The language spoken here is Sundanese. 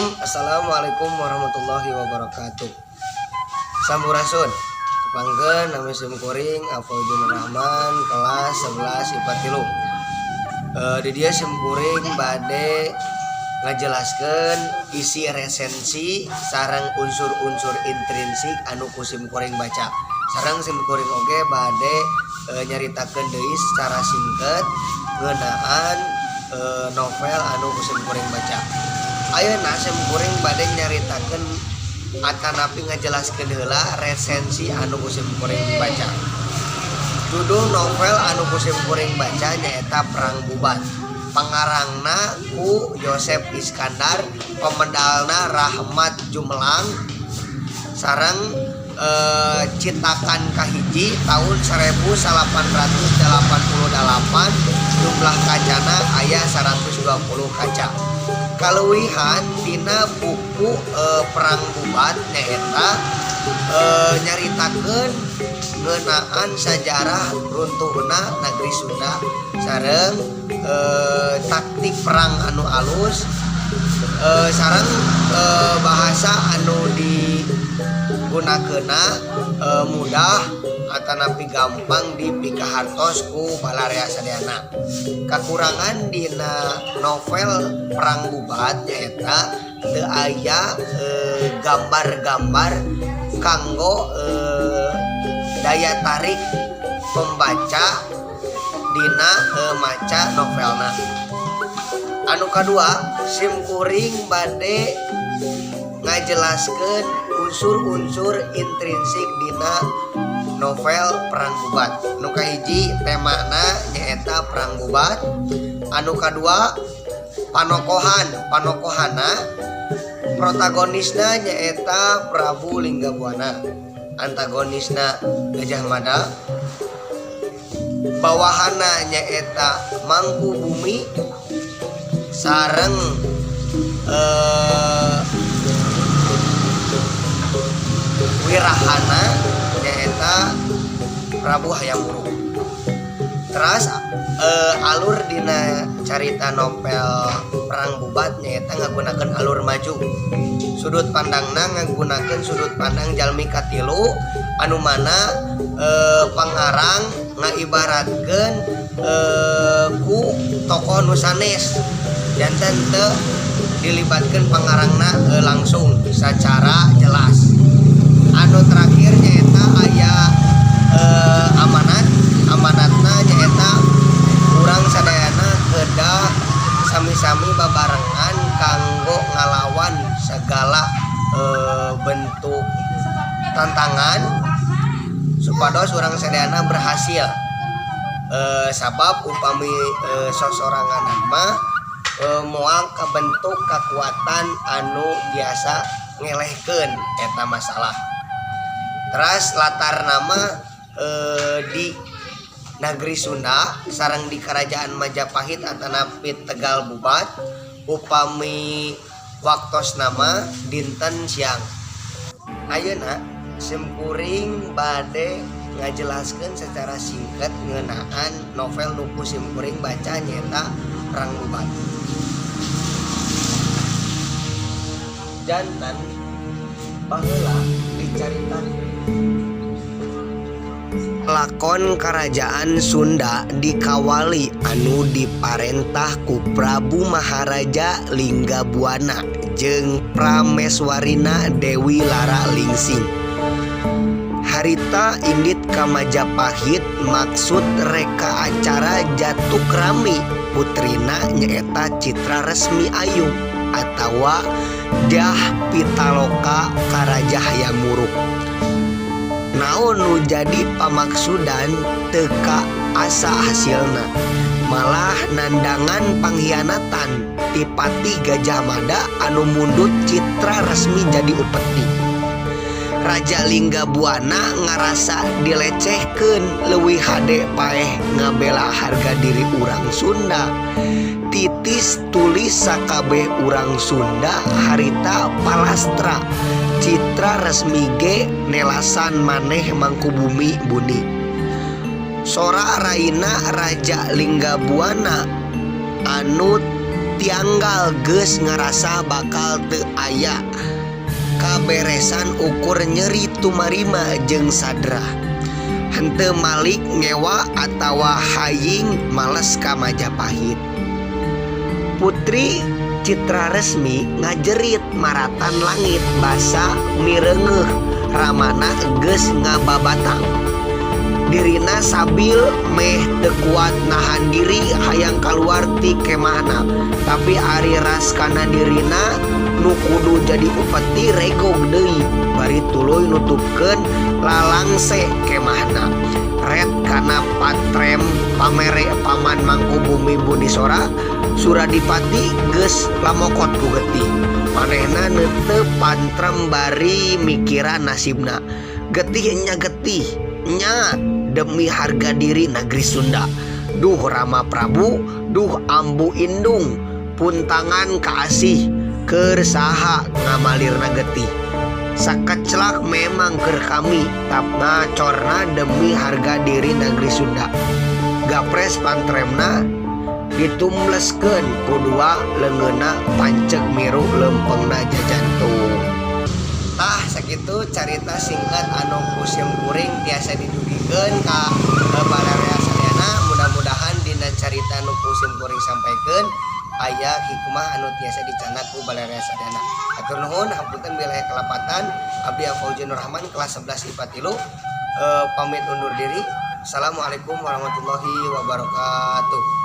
Bismillahirrahmanirrahim. Assalamualaikum warahmatullahi wabarakatuh. Sampurasun. Tepangkeun nami sim kuring Afaujun Rahman kelas 11 IPA 3. Di dieu sim kuring bade ngajelaskeun isi resensi sareng unsur-unsur intrinsik anu ku sim kuring baca. Sareng sim kuring oge bade nyaritakeun deui secara singkat ngeunaan novel anu ku sim kuring baca. Ayeuna sim kuring bade nyaritakeun atanapi ngajelaskeun heula resensi anu ku sim kuring baca. Judul novel anu ku sim kuring baca nyaeta Perang Bubat. Pangarangna ku Yosep Iskandar, pemedalna Rahmat Jumelang, sareng citakan kahiji tahun 1888, jumlah kacana aya 120 kaca. Kaleuwihan dina buku Perang Bubat nyaeta nyaritakeun ngeunaan sajarah runtuhna negeri Sunda sareng taktik perang anu alus, sareng bahasa anu digunakeunna mudah atanapi gampang dipikahartos ku balarea sadayana. Kakurangan dina novel Perang Bubat nyaeta teu aya gambar-gambar kanggo daya tarik pembaca dina maca novelna. Anu kadua, sim kuring bade ngajelaskeun unsur-unsur intrinsik dina novel Perang Bubat. Nu kahiji, temana nyaeta Perang Bubat. Anu kadua, panokohan. Panokohana protagonisna nyaeta Prabu Linggabuana, antagonisna Gajah Mada, bawahana nyaeta Mangku Bumi sareng wirahana nyaeta Prabu Hayam Wuruk. Teras alur dina carita novel Perang Bubat nyaeta ngagunakeun alur maju. Sudut pandangna ngagunakeun sudut pandang jalmi katilu, anu mana pangarang ngaibaratkeun ku tokoh nu sanes, janten teu dilibatkeun pangarangna langsung secara jelas. Anu terakhir nyaeta aya amanat. Amanatna nyaeta urang sadayana kedah sami-sami babarengan kanggo ngalawan segala bentuk tantangan supados urang sadayana berhasil, sabab upami sosoranganan mah moal kabentuk kekuatan anu biasa ngelehkeun eta masalah. Teras latarna mah di Negeri Sunda sareng di Kerajaan Majapahit atanapi Tegal Bubat. Upami waktosna mah dinten siang. Ayeuna simkuring bade ngajelaskeun secara singkat ngeunaan novel nu ku simkuring baca, nyaeta Perang Bubat. Janten baheula dicaritakeun lakon Kerajaan Sunda dikawali anu diparentah ku Prabu Maharaja Linggabuana jeung Prameswarina Dewi Lara Lingsing. Harita indit ka Majapahit maksud reka acara jatuk rami putrina, nyaeta Citra Resmi Ayu atawa Dyah Pitaloka ka Raja Hayam Wuruk. Naon nu jadi pamaksudan teu kaasa hasilna, malah nandangan pangkhianatan ti Patih Gajah Mada anu mundut Citra Resmi jadi upeti. Raja Linggabuana ngarasa dilecehkeun, leuwih hade paeh ngabela harga diri urang Sunda. Titis tulis sakabeh urang Sunda harita palastra Citra Resmi ge nelasan maneh Mangkubumi buni. Sora raina Raja Linggabuana anu Tianggal geus ngarasa bakal teu aya kaberesan ukur nyeri tumarima jeung sadrah. Henteu malik ngewa atawa haying males ka Majapahit. Putri Citraresmi ngajerit maratan langit basa mireungeuh ramana geus ngababatang. Dirina sabil meh teu kuat nahan diri hayang kaluar ti kemahna, tapi ari ras kana dirina nu kudu jadi upeti regog deui bari tuluy nutupkeun lalangse kemahna. Ret kana patrem pamere paman Mangkubumi Bunisora Suradipati geus lamokot ku getih. Manehna neuteup pantrem bari mikiran nasibna. Getih nya getih nya demi harga diri negeri Sunda. Duh Rama Prabu, duh Ambu Indung, puntangan kaasih keur saha ngamalirna getih. Sakeclak memang keur kami, tapna corna demi harga diri negeri Sunda. Gapres pantremna ditumbleskeun ku dua leungeunna panceg miru leumpengna jajantung. Tah, sakitu carita singkat anu ku sim kuring tiasa didugikeun ka baraya sadayana. Mudah-mudahan dina carita nu ku sim kuring sampaikeun aya hikmah anu tiasa dicandak ku baraya sadayana. Hatur nuhun, hapunten bilih aya kalepatan. Abdi Fauzan Rahman kelas 11 IPA 3 pamit undur diri. Assalamualaikum warahmatullahi wabarakatuh.